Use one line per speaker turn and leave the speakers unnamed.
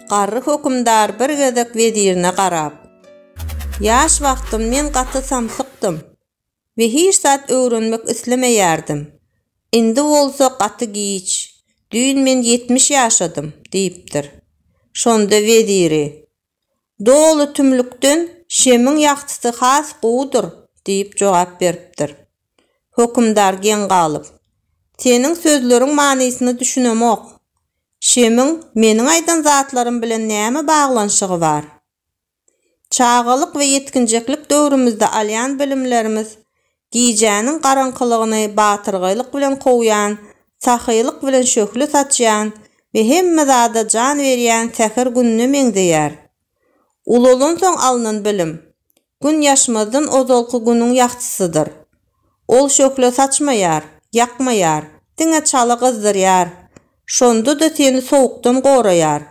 Garry hökümdar bir gezek wezirine garap. Ýaş wagtym men gaty samsykdym we hiç zat öwrenmek islemeýärdim. Indi bolsa gaty giç. Düýn men 70 ýaşadym, diýipdir. Şonda weziri. Doly tümlükden şemiň ýagtysy has gowudyr, diýip jogap beripdir. Hökümdar geň galyp, Seniň sözleriň manysyna düşünemok. Şemiň meniň aýdan zatlarym bilen näme baglanyşygy bar? Çagalyk we ýetginjeklik döwrümizde alýan bilimlerimiz gijäniň garaňkylygyny batyrgaýlyk bilen kowýan, sahylyk bilen şöhle saçýan we hemme zada jan berýän säher gününe meňzeýär. Ulalansoň alnan bilim, Gün ýaşmazdan ozalky günüň ýagtysydyr. Ol şöhle saçmaýar, ýakmaýar, diňe çala gyzdyrýar. Şonda-da seni sowukdan goraýar.